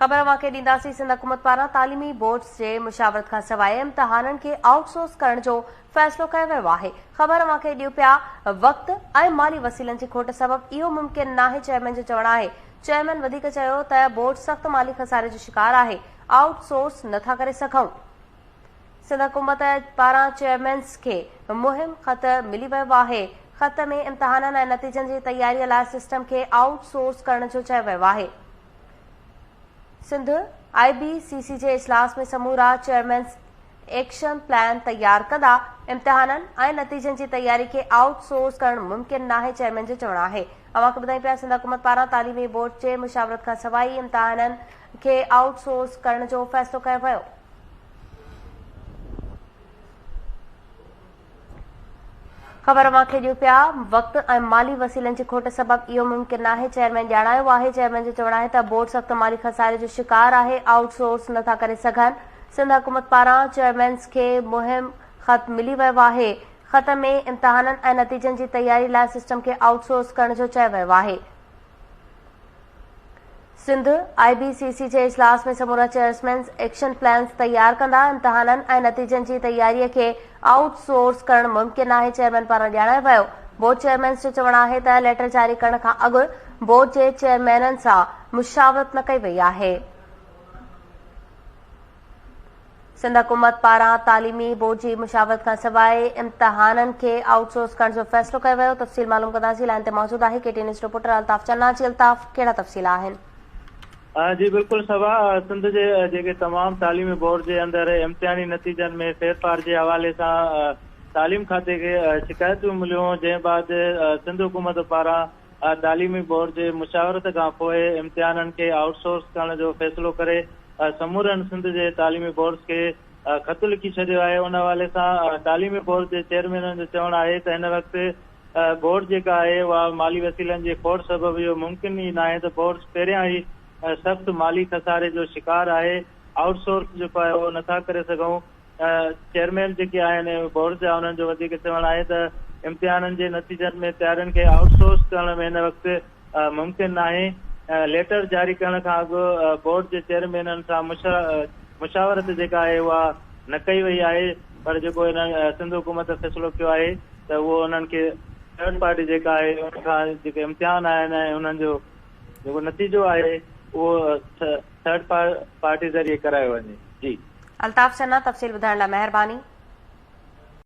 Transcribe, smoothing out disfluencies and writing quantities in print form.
خبر اوهان کي ڏينداسين سنڌ حڪومت پاران تعليمي بورڊز جي مشاورت کان سواء امتحانن کي آئوٽ سورس ڪرڻ جو فيصلو ڪيو ويو آهي. خبر اوهان کي ڏيون پيا وقت ۽ مالي وسيلن جي کوٽ سبب اهو ممڪن ناهي چيئرمين جو چوڻ آهي. چيئرمين وڌيڪ چيو ته بورڊ سخت مالي خساري جو شڪار آهي آئوٽ سورس نٿا ڪري سگهون. سنڌ حڪومت پاران چيئرمينز کي مهم خط ملي ويو آهي. خط ۾ امتحانن ۽ نتيجن جي تياري لاء سسٽم کي آئوٽ سورس ڪرڻ جو چيو ويو آهي. سنڌ آء بي سي سي جي اجلاس ۾ سمورا چيئرمينز ايڪشن پلان تيار ڪندا، امتحانن ۽ نتيجن جي تياري کي آئوٽ سورس ڪرڻ ممڪن ناهي چيئرمين جو چوڻ آهي. اوهان کي ٻڌايون پيا سنڌ حڪومت پاران تعليمي بورڊ جي مشاورت کانسواء ئي امتحانن کي آئوٽ سورس ڪرڻ جو فيصلو ڪيو ويو. خبر اوهان کي ڏيون پيا، وقت ۽ مالي وسيلن جي کوٽ سبب اهو ممڪن ناهي، چيئرمين ڄاڻايو آهي، چيئرمين جو چوڻ آهي ته بورڊ سخت مالي خساري جو شڪار آهي، آئوٽ سورس نٿا ڪري سگهن، سنڌ حڪومت پاران چيئرمينز کي مهم خط ملي ويو آهي، خط ۾ امتحانن ۽ نتيجن جي تياري لاء سسٽم کي آئوٽ سورس ڪرڻ جو چيو ويو آهي. سنڌ آء بي سي سي جي اجلاس ۾ سمورا چيئرمينز ايڪشن پلانز تيار ڪندا، امتحانن ۽ نتيجن جي تياري کي آئوٽ سورس ڪرڻ ممڪن ناهي، چيئرمين پاران ڄاڻايو ويو. بورڊ چيئرمينز جو چوڻ آهي ته ليٽر جاري ڪرڻ کان اڳ بورڊ جي چيئرمينن سان مشاورت نه ڪئي وئي آهي. سنڌ حڪومت پاران تعليمي بورڊ جي مشاورت کانسواء امتحانن کي آئوٽ سورس ڪرڻ جو فيصلو ڪيو ويو، تفصيل معلوم ڪنداسين، لائين تي موجود آهي K T news reporter Altaf Channa, جي الطاف ڪهڙا تفصيل آهن؟ جي بلڪل صبا، سنڌ جي جيڪي تمام تعليمي بورڊ جي اندر امتحاني نتيجن ۾ ڦيرڦار جي حوالي سان تعليم کاتي کي شڪايتون مليون جنهن بعد سنڌ حڪومت پاران تعليمي بورڊ جي مشاورت کان پوء امتحانن کي آئوٽ سورس ڪرڻ جو فيصلو ڪري سمورن سنڌ جي تعليمي بورڊز کي خط لکي ڇڏيو آهي ان حوالي سان تعليمي بورڊ جي چيئرمينن جو چوڻ آهي ته هن وقت بورڊ جيڪا آهي اها مالي وسيلن جي کوٽ سبب اهو ممڪن ئي ناهي ته بورڊز پهريان ئي سخت مالي خساري جو شڪار آهي آئوٽ سورس جيڪو آهي اهو نٿا ڪري سگهون چيئرمين جيڪي آهن بورڊز جا انهن جو وڌيڪ چوڻ آهي ته امتحانن جي نتيجن ۾ تيارين کي آئوٽ سورس ڪرڻ ۾ هن وقت ممڪن ناهي، ليٽر جاري ڪرڻ کان اڳ بورڊ جي چيئرمينن سان مشاورت جيڪا آهي اها نه ڪئي وئي آهي پر جيڪو هن سنڌ حڪومت فيصلو ڪيو آهي ته اهو انهن کي ٿرڊ پارٽي جيڪا آهي ان کان جيڪي امتحان آهن ۽ انهن جو جيڪو نتيجو آهي اهو ٿرڊ پارٽي ذريعي ڪرايو وڃي جي. الطاف چنا تفصيل ٻڌائڻ لاء مهرباني.